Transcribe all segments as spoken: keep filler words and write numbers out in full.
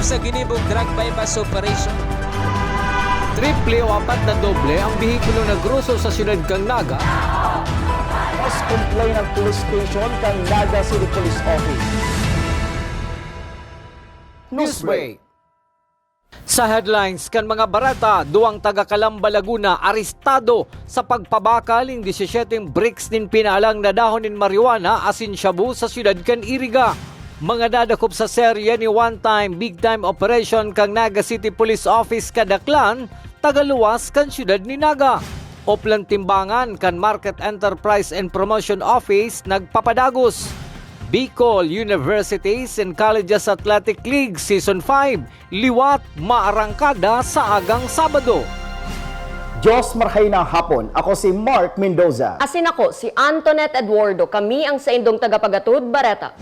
Sa ginibong drug buy-bust operation. Triple o apat na doble ang behikulo na groso sa siyudad kan Naga. Mas complain ang police station kan Naga City Police Office. Newsbreak. Sa headlines kan mga bareta, duwang taga Calamba, Laguna arestado sa pagpabakal nin disisyete bricks nin pinaalang na dahon nin marijuana asin shabu sa siyudad kan Iriga. Mga nadakop sa serye ni one-time, big-time operation kan Naga City Police Office kadaklan, tagaluwas kan siyudad ni Naga. Oplan timbangan kan Market Enterprise and Promotion Office nagpapadagos. Bicol Universities and Colleges Athletic League Season five, liwat maarangkada sa agang Sabado. Diyos marhay na hapon. Ako si Mark Mendoza. Asin ako, si Antoinette Eduardo. Kami ang saindong tagapagatod, Bareta.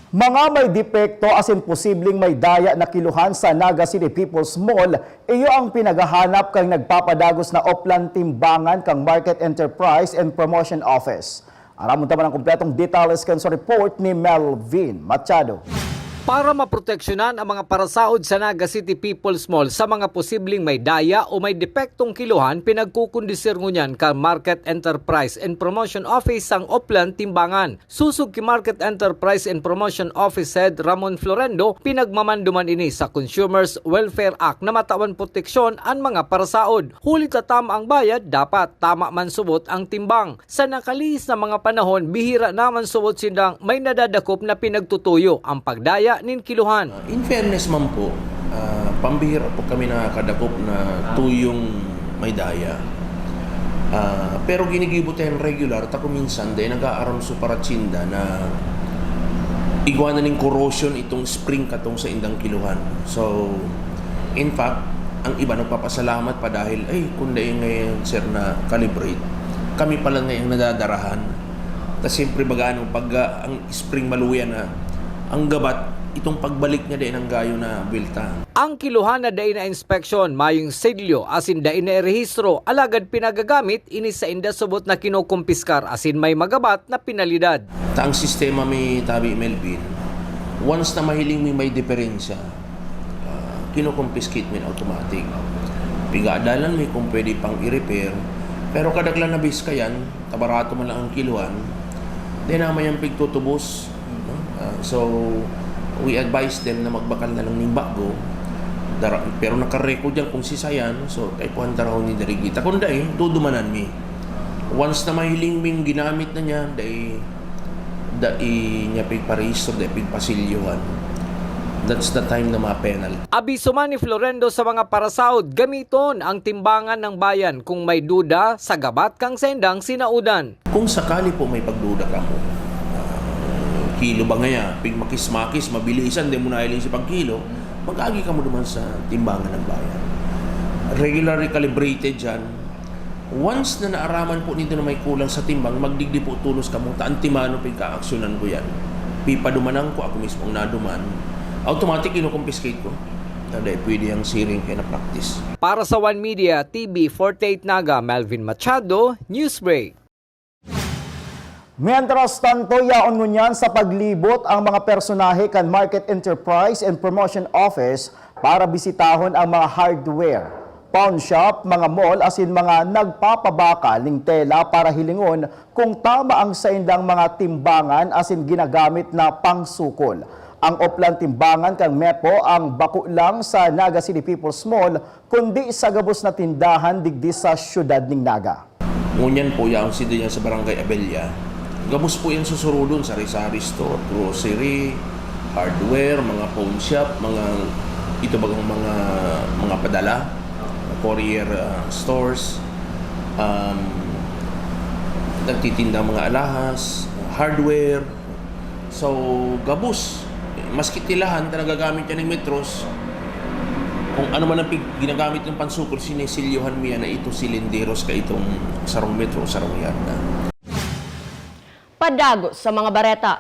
Mga may depekto asin posibleng may daya na kiluhan sa Naga City People's Mall, iyo ang pinaghahanap kan nagpapadagos na oplan timbangan kan Market Enterprise and Promotion Office. Aramon ta man ang kompletong detalles kan sa report ni Melvin Machado. Para maproteksyonan ang mga parasaod sa Naga City People's Mall sa mga posibleng may daya o may depektong kiluhan, pinagkukondisir ngunyan kan Market Enterprise and Promotion Office ang oplan timbangan. Sosog ki Market Enterprise and Promotion Office Head Ramon Florendo, pinagmamanduman ini sa Consumers Welfare Act na matawan proteksyon an mga parasaod. Huli ta tama ang bayad, dapat tama man subot ang timbang. Sa nakalihis na mga panahon, bihira naman subot sindang may nadadakop na pinagtutuyo ang pagdaya nin kiluhan. In fairness man po, ah, pambihira po kami nakakadakop na tuyong may daya. Ah, pero ginigibo tayo regular, ta kung minsan, dahil nag-aaram sa paratsinda na igwa na ning corrosion itong spring katong sa indang kiluhan. So, in fact, ang iba nagpapasalamat pa dahil, "Ay, kung dai ngayon, sir, na calibrate, kami pala ngayong nadadarahan." Tas siyempre, baga, ano, pag ah, ang spring maluya na, ang gabat, itong pagbalik niya, dai nang gayo na buwelta. Ang kiluhan na dai na inspeksyon, mayong silyo, asin dai na rehistro, alagad pinagagamit, ini sainda subot na kinokompiskar asin may magabat na penalidad. Ta ang sistema mi tabi, Melvin, once na mahiling mi may diferensya, ah, kinoconfiscate mi automatic. Pigadalan mi kung pwede pang i-repair, pero kadaglan na bis kayan, ta barato man lang ang kiluhan, di naman yan pigtutubos, no? Ah, so, we advise them na magbakal na lang ning bago. Dara-, pero nakarecord yan kung sisa yan, so kaipuhan darahon ni darigita. Kung dai, dudumanan mi. Once na mahiling ming ginamit na niya, dai, dai niya pigparehistro, dai pigpasilyuhan. That's the time na ma-penalty. Abiso man ni Florendo sa mga parasaod, gamiton ang timbangan ng bayan kung may duda sa gabat kang saindang sinaudan. Kung sakali po may pagduda kamo, ah, kilo ba ngaya, pigmakis-makis, mabilisan, di mo nahiling sa pagkilo, mag-agi kamo duman sa timbangan ng bayan. Regularly calibrated yan. Once na naaraman po ninyo na may kulang sa timbang, magdigdi po tolos kamo, ta antimano pigkaaksyonan ko yan. Pipadumanan ko, ako mismo ang naduman. Automatic, ino-confiscate ko. Dahil pwede ang siring kaya na practice. Para sa One Media, T V forty-eight Naga, Melvin Machado, Newsbreak. Mientras tanto, yaon ngunyan sa paglibot ang mga personahe kan Market Enterprise and Promotion Office para bisitahon ang mga hardware, pawn shop, mga mall asin mga nagpapabakal ning tela para hilingon kung tama ang saindang mga timbangan asin ginagamit na pangsukol. Ang oplan timbangan kan MEPO ang bako lang sa Naga City People's Mall, kundi sa gabos na tindahan digdi sa siyudad ning Naga. Ngunyan po, yaon sinda diyan sa Barangay Abella. Gabos po yan susurudon, sari-sari store, grocery, hardware, mga pawn shop, mga ito bagang mga, mga padala, courier, ah, stores, um, nagtitinda mga alahas, hardware. So, gabos. Maski tilahan ta nagagamit yan ng metros, kung ano man ang pig-, ginagamit ng pansukol, sinisilyohan mo yan na ito silinderos ka itong sarong metro o sarong yarda. Padagos sa mga bareta.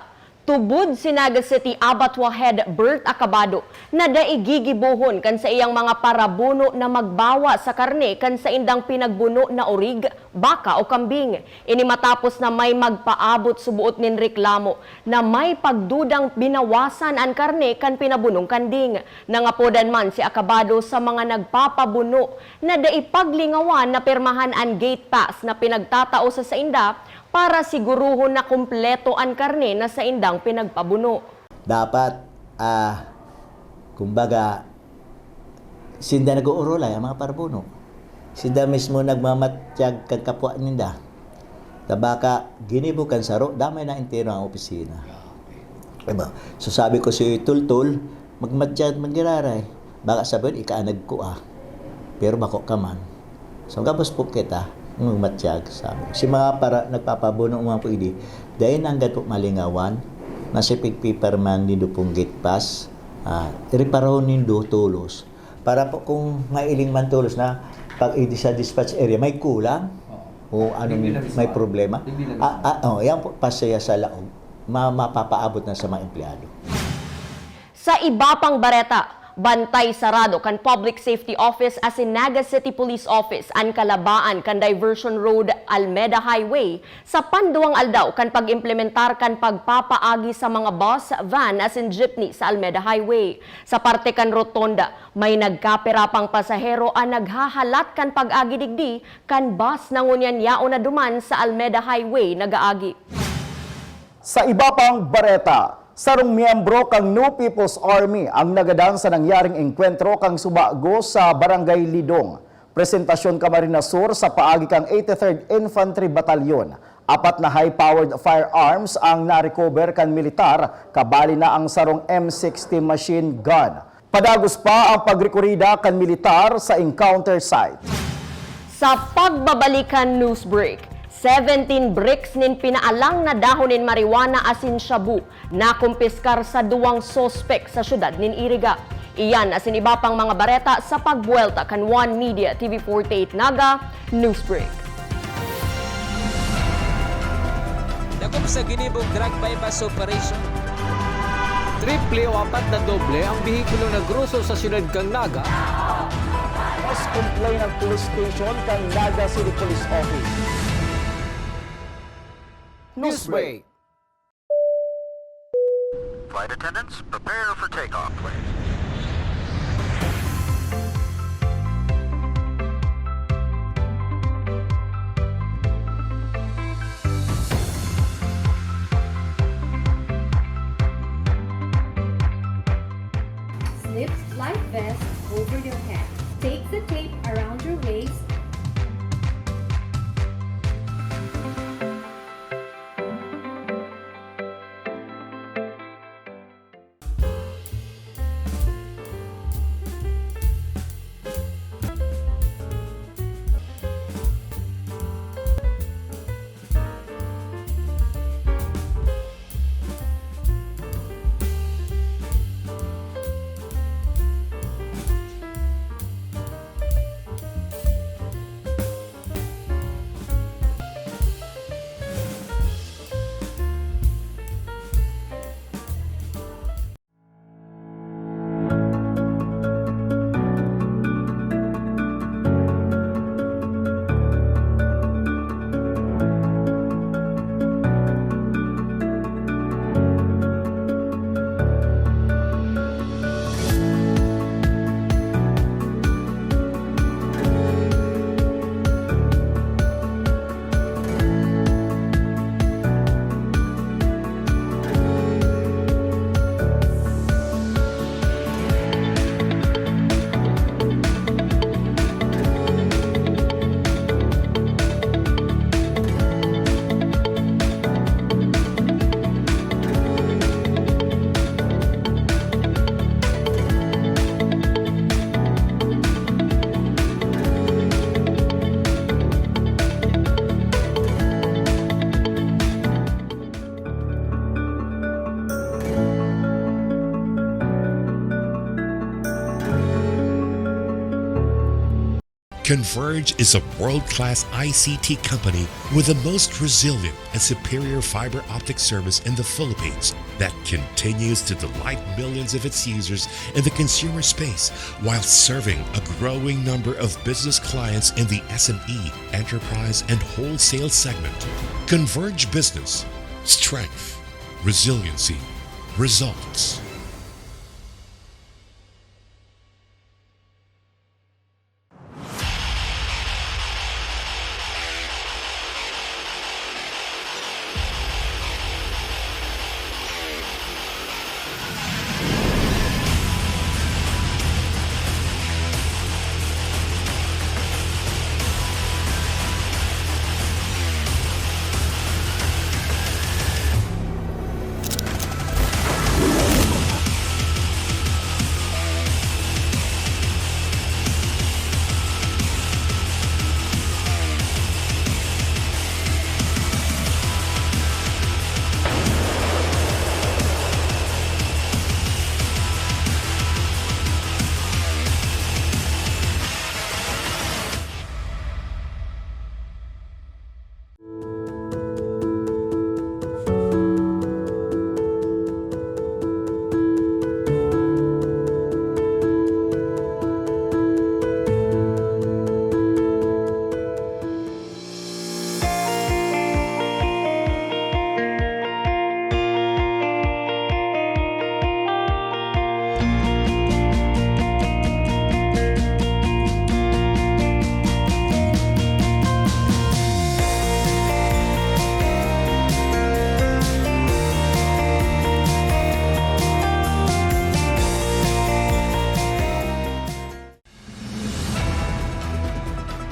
Tubod si Naga City Abattoir Head Bert Acabado na dai gigibohon kan saiyang mga parabuno na magbawa sa karne kan saindang pinagbuno na orig, baka o kambing. Ini matapos na may magpaabot suboot nin reklamo na may pagdudang binawasan an karne kan pinabunong kanding. Nangapodan man si Acabado sa mga nagpapabuno na dai paglingawan na pirmahan an gate pass na pinagtatao sa sainda para siguruhon na kumpleto an karne na saindang pinagpabuno. Dapat, ah, kumbaga, sinda nag-oorolay ang mga parabuno. Sinda mismo nagmamatyag kan kapwa ninda. Ta baka ginibo kan saro, damay na entero ang opisina. Diba? So sabi ko si Tultul, "Magmatyag, magiraray." Baka sabihin, "Ika an nagkua." Pero bako ka man. So gabos po kita, magmatyag, sabi ko. Si mga para, nagpapabuno mga po idi, dahil nanggad po malingawan, na si pigpiperman nindo pong gate pass, ah, ireparahon nindo tolos. Para po kung mailing man tolos na pag idi sa dispatch area, may kulang o anong may problema. Ah, ah, oh, yan po, pasaya sa laog. Ma-, mapapaabot na sa mga empleyado. Sa iba pang bareta, bantay sarado kan Public Safety Office asin Naga City Police Office an kalabaan kan Diversion Road, Almeda Highway sa panduwang aldaw kan pag-implementar kan pagpapaagi sa mga bus, van asin jeepney sa Almeda Highway. Sa parte kan rotonda, may nagkapira pang pasahero an naghahalat kan pag-agi digdi kan bus na ngunyan yaon na duman sa Almeda Highway nag-aagi. Sa iba pang bareta, sarong miyembro kan New People's Army ang nagadan sa nangyaring engkwentro kan subago sa Barangay Lidong. Presentasyon kan Camarines Sur sa paagi kan eighty-third Infantry Battalion. Apat na high-powered firearms ang na-recover kan militar, kabali na ang sarong M sixty machine gun. Padagos pa ang pagrekorida kan militar sa encounter site. Sa pagbabalikan news break, seventeen bricks nin pinaalang na dahon nin marijuana asin shabu nakumpiskar sa duwang suspek sa siyudad nin Iriga. Iyan asin iba pang mga bareta sa pagbuwelta kan One Media T V forty-eight Naga News Break. Dakop sa ginibong drug buy-bust operation. Triple o apat na doble ang behikulo na groso sa siyudad kan Naga. Mas complain ang police station kan Naga City Police Office. Newsbreak. Flight attendants, prepare for takeoff, please. Slip life vest over your head. Take the tape around your waist. Converge is a world-class I C T company with the most resilient and superior fiber optic service in the Philippines that continues to delight millions of its users in the consumer space while serving a growing number of business clients in the S M E, enterprise, and wholesale segment. Converge Business. Strength, resiliency, results.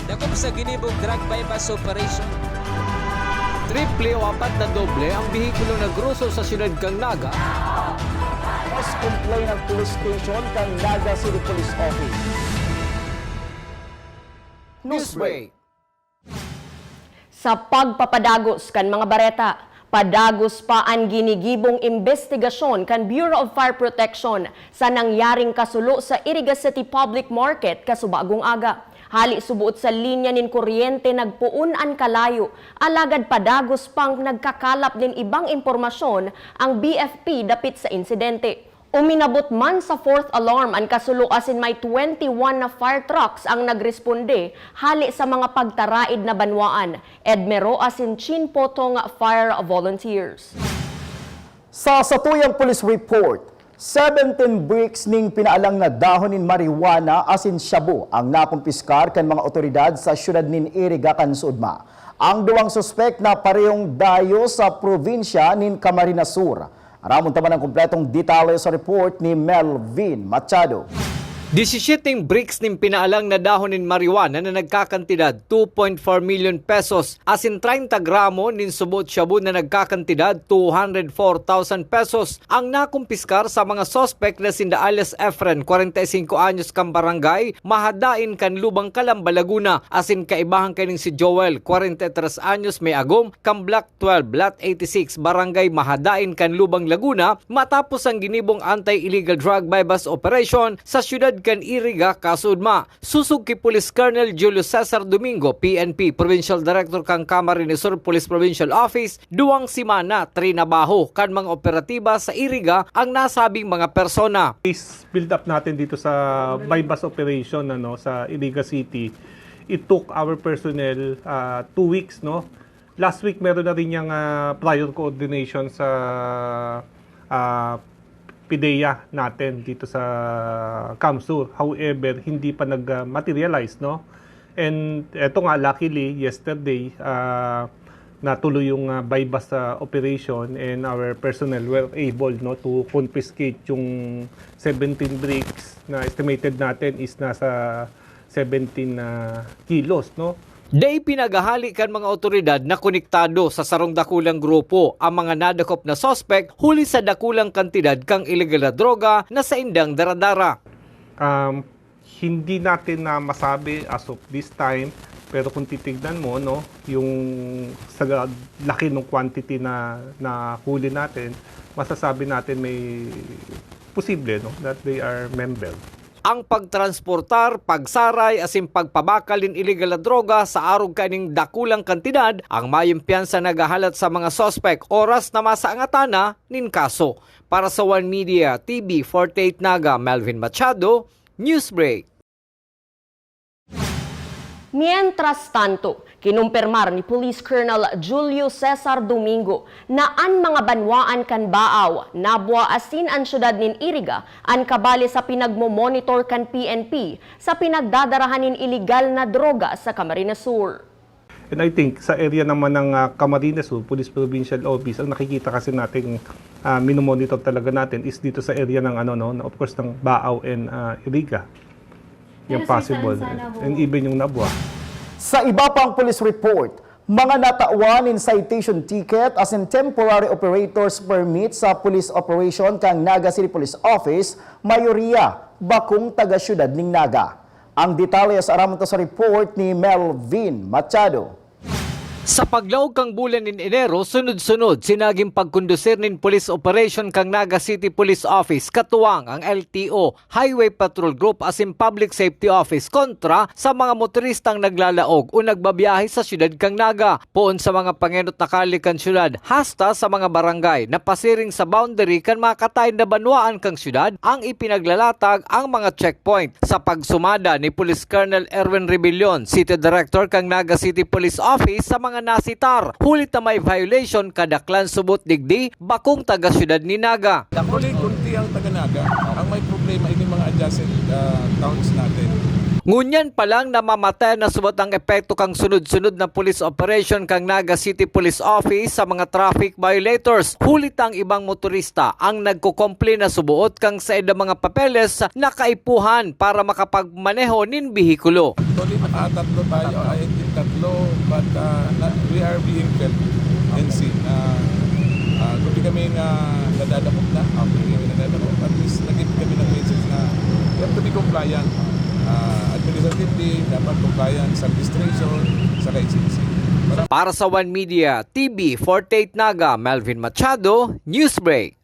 Dakop sa ginibong drug buy-bust operation. Triple o apat na doble ang behikulo na groso sa siyudad kan Naga. Mas complain ang police station kan Naga City Police Office. Newsbreak. Sa pagpapadagos kan mga bareta, padagos pa an ginigibong imbestigasyon kan Bureau of Fire Protection sa nangyaring kasulo sa Iriga City Public Market kasubagong aga. Hali suboot sa linya nin kuryente nagpoon an kalayo, alagad padagos pang nagkakalap nin ibang impormasyon ang B F P dapit sa insidente. Uminabot man sa fourth alarm an kasulo asin may twenty-one na fire trucks ang nagresponde hale sa mga pagtaraed na banwaan. Edmero asin Chin Potong Fire Volunteers. Sa satuyang police report, seventeen bricks nin pinaalang na dahon nin marijuana asin shabu ang nakumpiskar kan mga otoridad sa siyudad nin Iriga kan Sudma. Ang duwang suspek na parehong dayo sa probinsya nin Camarines Sur. Aramon ta man an kompletong detalye sa report ni Melvin Machado. Disisyeteng bricks nin pinaalang na dahon nin marijuana na nagkakantidad two point four million pesos asin treinta gramo nin subot shabu na nagkakantidad two hundred four thousand pesos ang nakumpiskar sa mga suspek na sinda alias Efren, kwarenta y singko anyos, kan barangay Mahadain kan Lubang, Calamba, Laguna, asin kaibahan kaining si Joel, kwarenta y tres anyos, may agom, kan Block twelve, Lot eighty-six, Barangay Mahadain kan Lubang, Laguna, matapos ang ginibong anti-illegal drug buy-bust operation sa siyudad kan Iriga, Casudma. Sosog ki Police Colonel Julio Cesar Domingo, P N P, Provincial Director kan Camarines Sur Police Provincial Office, duwang semana trinabaho kan mga operatiba sa Iriga ang nasabing mga persona. Case build-up natin dito sa buy-bust operation, ano, sa Iriga City, it took our personnel, ah, two weeks, no? Last week, meron na rin yang, ah, prior coordination sa, ah, PDEA natin dito sa CamSur. However, hindi pa nag, ah, materialize, no? And eto nga, luckily, yesterday, ah, natuloy yung, ah, buy-bust, ah, operation, and our personnel were able, no, to confiscate yung seventeen bricks na estimated natin is nasa seventeen na kilos, no? Dai pinaghahali kan mga awtoridad na konektado sa sarong dakulang grupo ang mga nadakop na suspek huli sa dakulang kantidad kan illegal na droga na saindang daradara. Um, hindi natin na masabi as of this time, pero kung titignan mo, no, yung sa laki ng quantity na nahuli natin, masasabi natin may posible, no, that they are member. ang pagtransportar, pagsaray asin pagpabakal nin iligal na droga sa arog kaining dakulang kantidad, ang mayong piyansa naghahalat sa mga suspek oras na masaangatan na nin kaso. Para sa One Media T V forty-eight Naga, Melvin Machado, Newsbreak. Mientras tanto, kinumpirmar ni Police Colonel Julio Cesar Domingo na an mga banwaan kan Baao, Nabua asin an siyudad nin Iriga an kabali sa pinagmo-monitor kan P N P sa pinagdadarahan nin iligal na droga sa Camarines Sur. And I think sa area naman ng ah, Camarines Sur, Police Provincial Office, ang nakikita kasi nating ah, minomonitor talaga natin is dito sa area ng ano no, of course ng Baao and ah, Iriga. Yung possible. And even yung Nabua. Sa iba pang police report, mga natawan nin citation ticket asin temporary operator's permit sa police operation kan Naga City Police Office, mayoriya bakong taga-syudad nin Naga. Ang detalye sa aramon ta sa report ni Melvin Machado. Sa paglaog kan bulan nin Enero, sunod-sunod si nagin pagkondusir nin police operation kan Naga City Police Office katuwang ang L T O, Highway Patrol Group asin Public Safety Office kontra sa mga motoristang naglalaog o nagbabiyahe sa siyudad kan Naga. Poon sa mga pangenot na kalye kan siyudad, hasta sa mga barangay na pasiring sa boundary kan mga kataed na banwaan kan siyudad ang ipinaglalatag ang mga checkpoint. Sa pagsumada ni Police Colonel Erwin Rebellion, City Director kan Naga City Police Office, sa mga nasitar, huli ta may violation, kadaklan subot digdi, bakong taga-syudad ni Naga. Actually, kunti ang taga-Naga. Ang may problema, ini mga adjacent ah, towns natin. Ngunyan pa lang, namamatayan na subot ang epekto kan sunod-sunod na police operation kan Naga City Police Office sa mga traffic violators. Huli ta ang ibang motorista ang nagko-complain na suboot kan saindang mga papeles na kaipuhan para makapagmaneho nin behikulo. Actually, nakatatlo tayo, I think tatlo, but uh, na, we are being felt and seen. Uh, uh, gabi kami nga nadadakop na, after kami nadadakop, at least nag-give kami ng message na we have to be compliant. Uh, administratively, dapat compliance, administration, saka agency. Para sa One Media, T V forty-eight Naga, Melvin Machado, Newsbreak.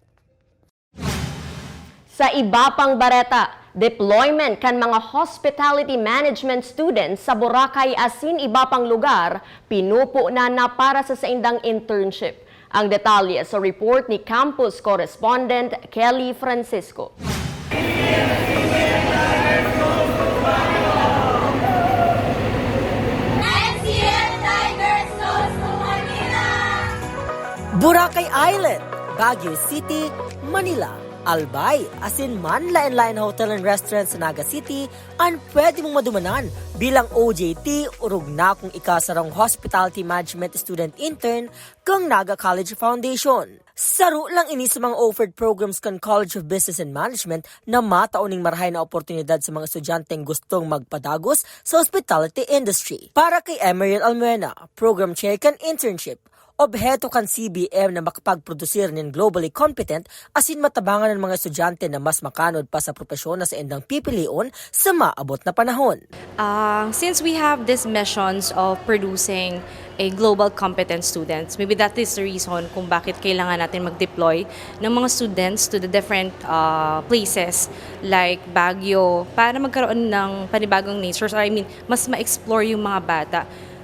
Sa iba pang bareta, deployment kan mga hospitality management students sa Boracay asin iba pang lugar, pinupo na na para sa saindang internship. Ang detalye sa report ni campus correspondent Kelly Francisco. Boracay Island, Baguio City, Manila, Albay, asin man lain-lain na hotel and restaurant sa Naga City an pwede mong madumanan bilang O J T, orog na kung ika sarong Hospitality Management Student Intern kan Naga College Foundation. Saro lang ini sa mga offered programs kan College of Business and Management na matao ning marahay na oportunidad sa mga estudyanteng gustong magpadagos sa hospitality industry. Para kay Emeril Almuena, program chair kan internship, obheto kan C B M na makapagprodusir nin globally competent asin matabangan an mga estudyante na mas makanod pa sa propesyon na saindang pipilion sa maabot na panahon. Uh, since we have these missions of producing a global competent students, maybe that is the reason kung bakit kailangan natin mag-deploy ng mga students to the different uh, places like Baguio para magkaroon ng panibagong natures, or I mean, mas ma-explore yung mga bata.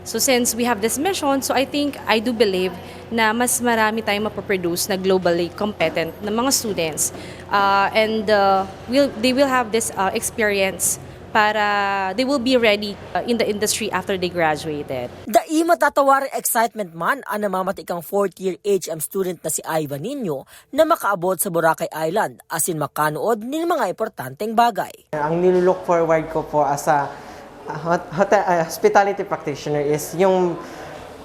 So since we have this mission, so I think, I do believe na mas marami tayong mapoproduce na globally competent na mga students. Uh, and uh, we'll, they will have this uh, experience para they will be ready uh, in the industry after they graduated. Dai matatawarang excitement man ang namamati kang fourth year H M student na si Ivan Nino na makaabot sa Boracay Island asin makanood nin mga importanteng bagay. Ang nilook forward ko po as a hot- hotel, uh, hospitality practitioner is yung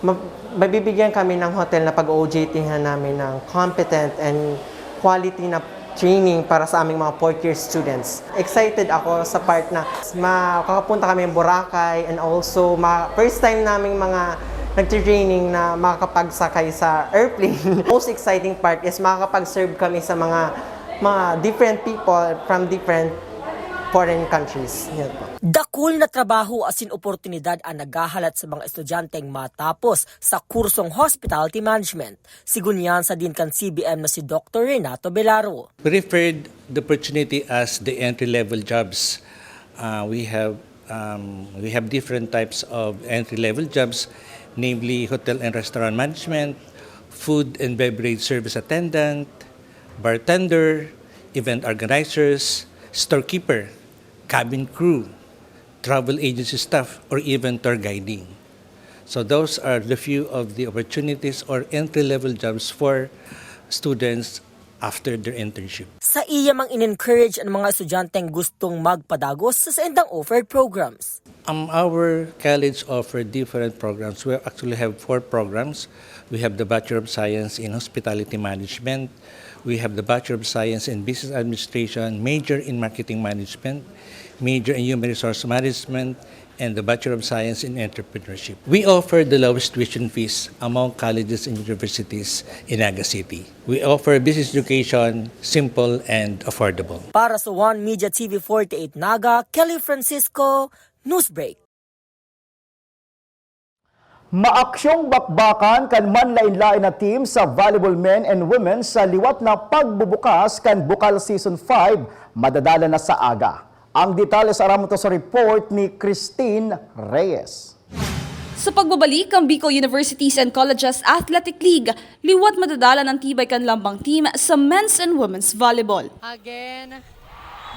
ma- mabibigyan kami ng hotel na pag-O J T-han namin ng competent and quality na training para sa aming mga fourth year students. Excited ako sa part na makakapunta kami ng Boracay and also ma- first time naming mga nagtitraining na makakapagsakay sa airplane. Most exciting part is makakapag-serve kami sa mga mga different people from different foreign countries. Yan po. Dakul na trabaho asin oportunidad an naghahalat sa mga estudyanteng matapos sa kursong Hospitality Management. Sigon yan sa dean kan C B M na si Doktor Renato Belaro. We referred the opportunity as the entry-level jobs. Uh, we have, um, we have different types of entry-level jobs, namely hotel and restaurant management, food and beverage service attendant, bartender, event organizers, storekeeper, cabin crew, travel agency staff, or even tour guiding. So those are the few of the opportunities or entry-level jobs for students after their internship. Sa iya mang in-encourage an mga estudyanteng gustong magpadagos sa saindang offered programs. Um, our college offer different programs. We actually have four programs. We have the Bachelor of Science in Hospitality Management. We have the Bachelor of Science in Business Administration, major in Marketing Management, major in Human Resource Management, and the Bachelor of Science in Entrepreneurship. We offer the lowest tuition fees among colleges and universities in Naga City. We offer business education, simple and affordable. Para sa One Media T V forty-eight Naga, Kelly Francisco, Newsbreak. Maaksyong bakbakan kan manlaen-laen na team sa volleyball men and women sa liwat na pagbubukas kan Bukal Season five, madadala na sa aga. Ang detalye sa aram to sa report ni Christine Reyes. Sa pagbabalik ang Bicol Universities and Colleges Athletic League, liwat madadalan ang tibay kan lambang team sa men's and women's volleyball. Again,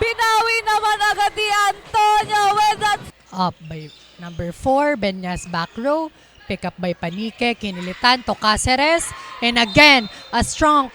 binawi naman agad ni Antonio with that. Up by number four, Benyas back row. Pick up by Panique, kinilitan to Caceres. And again, a strong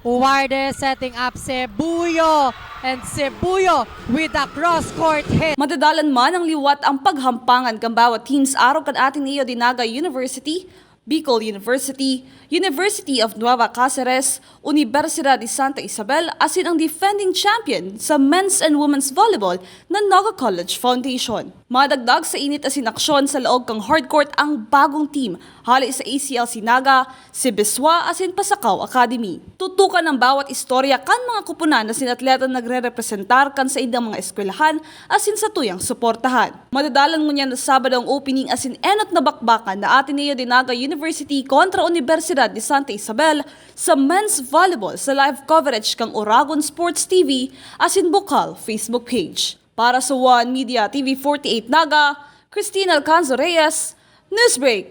Uwarde setting up Sebuyo, and Sebuyo with a cross-court hit. Madadalan man ang liwat ang paghampangan kan bawat teams arog kan Ateneo de Naga University, Bicol University, University of Nueva Caceres, Universidad de Santa Isabel, asin ang defending champion sa men's and women's volleyball na Naga College Foundation. Madagdag sa init asin aksyon sa laog kan hardcourt ang bagong team hale sa A C L C Naga, Sibiswa asin Pasacao Academy. Tutukan ang bawat istorya kan mga koponan asin atleta na nagrerepresentar kan saindang mga eskwelahan asin satuyang suportahan. Madadalan ngunyan na Sabado ang opening asin enot na bakbakan na Ateneo de Naga University kontra Universidad de Santa Isabel sa men's volleyball sa live coverage kan Oragon Sports T V asin Bukal Facebook page. Para sa One Media T V forty-eight Naga, Christine Alcanzo Reyes, Newsbreak.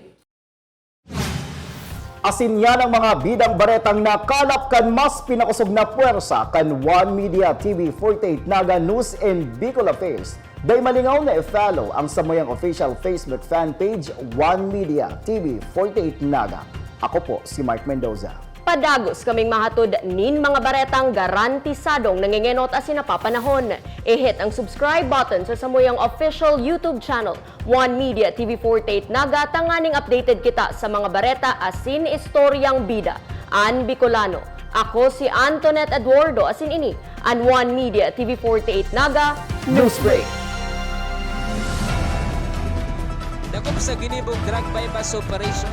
Asin yan ang mga bidang baretang nakalap kan mas pinakosog na pwersa kan One Media T V forty-eight Naga News and Bicol Affairs. Dai malingaw na i-follow ang samuyang official Facebook fan page, One Media T V forty-eight Naga. Ako po si Mark Mendoza. Padagos kaming mahatod nin mga baretang garantisadong nangengenot asin napapanahon. I-hit ang subscribe button sa samuyang official YouTube channel, One Media T V forty-eight Naga, tanganing updated kita sa mga bareta asin istoryang bida. An Bicolano. Ako si Antoinette Eduardo, asin ini an One Media T V forty-eight Naga Newsbreak. Dakop sa ginibong drug buy-bust operation.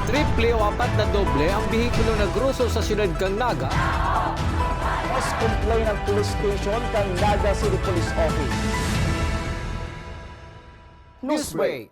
Triple o apat na doble ang behikulo na groso sa siyudad kan Naga. Mas complain ang police station kan Naga City Police Office. Newsbreak.